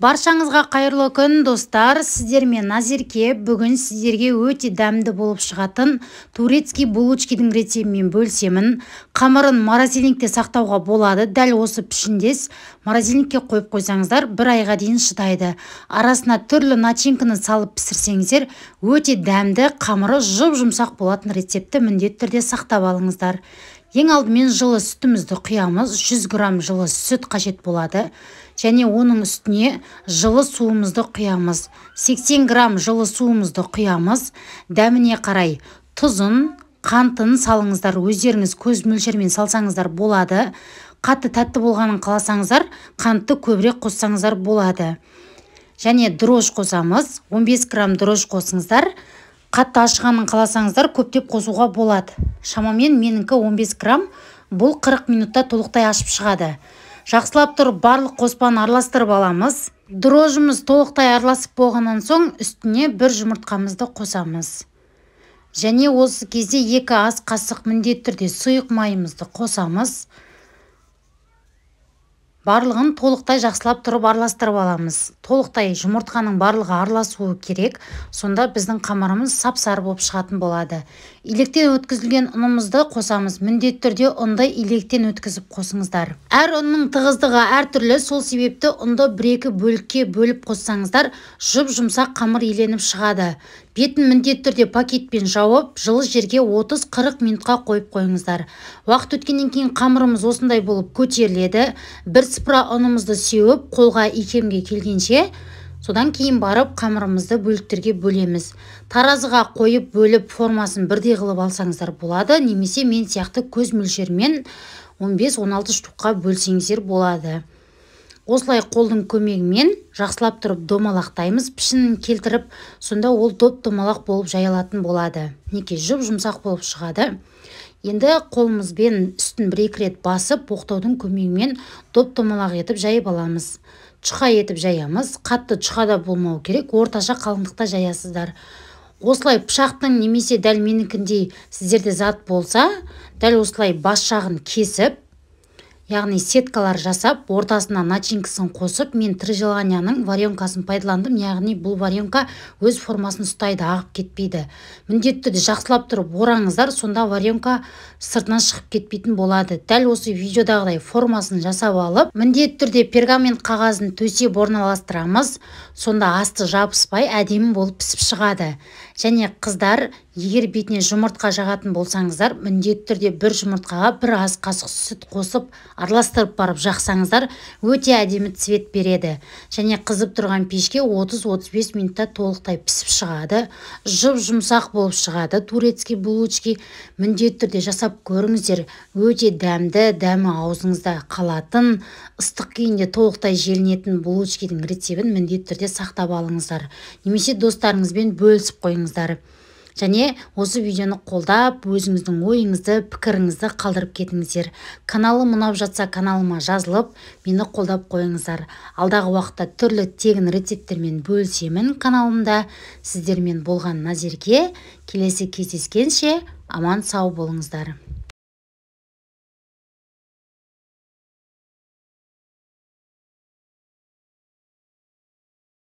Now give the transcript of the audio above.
Баршаңызға қайырлы күн, достар. Сіздермен Назерке. Бүгін сіздерге өте дәмді болып шығатын турецкий булочкидің рецептімен бөлісемін. Қамырын морозильникте сақтауға болады. Дәл осы пішіндес морозильникке қойып қойсаңыздар, бір айға дейін шыдайды. Арасына түрлі начинканы салып пісірсеңіздер, өте дәмді, қамыры жұп-жұмсақ болатын рецептті міндетті түрде сақтап алыңыздар. Ең алдымен жылы сүтімізді құямыз. 100 грамм жылы сүт қажет болады. Және оның үстіне жылы суымызды құямыз. 80 грамм жылы суымызды құямыз. Дәміне қарай тұзын, қантын салыңыздар. Өздеріңіз көз мөлшермен салсаңыздар болады. Қатты тәтті болғанын қаласаңыздар, қантты көбірек қоссаңыздар болады. Және дрожж қосамыз. 15 грамм дрожж қосыңыздар. Қатты ашығанын қаласаңыздар, көптеп қосуға болады. Шамамен менікі 15 грамм, бұл 40 минутта толықтай ашып шығады. Жақсылап тұрып барлық қоспаны араластырып аламыз. Дрожжымыз толықтай араласып болғаннан соң үстіне бір жұмыртқамызды қосамыз. Және осы кезде 2 ас қасық міндетті түрде сұйық майымызды қосамыз. Барлығын толықтай жақсылап тұрып араластырып аламыз. Толықтай жұмыртқаның барлығы араласуы керек, сонда біздің қамырымыз сап-сары болып шығатын болады. Илектен өткізілген ұнымызды қосамыз. Міндетті түрде ұнды илектен өткізіп қосыңыздар. Әр ұнның тығыздығы әртүрлі, сол себепті ұнды бір-екі бөлікке бөліп қоссаңыздар, жұп-жұмсақ қамыр иленіп шығады. Бетін міндетті түрде пакетпен жауып, жылы жерге 30-40 минутқа қойып қойыңыздар. Уақыт өткеннен кейін қамырымыз осындай болып көтеріледі. Бір сыпыра ұнымызды сеуіп, қолға икемге келгенше, содан кейін барып қамырымызды бөліктерге бөлеміз. Таразыға қойып бөліп формасын бірдей қылып алсаңыздар болады, немесе мен сияқты көз мөлшерімен 15-16 штукқа бөлсеңіздер болады. Осылай қолдың көмегімен жақсылап тұрып домалақтаймыз, пішінін келтіріп, сонда ол доп-домалақ болып жайылатын болады. Неке жұп-жұмсақ болып шығады. Енді қолымызбен үстін бір-екі рет басып, оқтаудың көмегімен доп-домалақ етіп жайып аламыз. Жұқа етіп жаямыз. Қатты жұқа да болмау керек, орташа қалыңдықта жаясыздар. Осылай пышақтың немесе дәл менікіндей сіздерде зат болса, дәл осылай бас жағын кесіп, яғни сеткалар жасап, ортасына начинкасын қосып, мен Три желанияның варенкасын пайдаландым, яғни бұл варенка өз формасын ұстайды, ағып кетпейді. Міндетті түрде жақсылап тұрып ораңыздар, сонда варенка сыртынан шығып кетпейтін болады. Дәл осы видеодағыдай формасын жасап алып, міндетті түрде пергамент қағазын төсеп орналастырамыз, сонда асты жабыспай әдемі болып пісіп шығады. Және қыздар, егер бетіне жұмыртқа жағатын болсаңыздар, міндетті түрде бір жұмыртқаға бір ас қасық сүт қосып, араластырып барып жақсаңыздар, өте әдемі цвет береді. Және қызып тұрған пешке 30-35 минутта толықтай пісіп шығады. Жұп-жұмсақ болып шығады. Турецкий булочки міндетті түрде жасап көріңіздер. Өте дәмді, дәмі аузыңызда қалатын, ыстық күйінде толықтай желінетін булочкидің рецебін міндетті түрде сақтап алыңыздар. Немесе достарыңызбен бөлісіп қойыңыздар. Және осы видеоны қолдап, өзіңіздің ойыңызды, пікіріңізді қалдырып кетіңіздер. Каналым ұнап жатса, каналыма жазылып, мені қолдап қойыңыздар. Алдағы уақытта түрлі тегін рецепттермен бөлісемін каналымда. Сіздермен болған Назерке. Келесі кездескенше аман сау болыңыздар.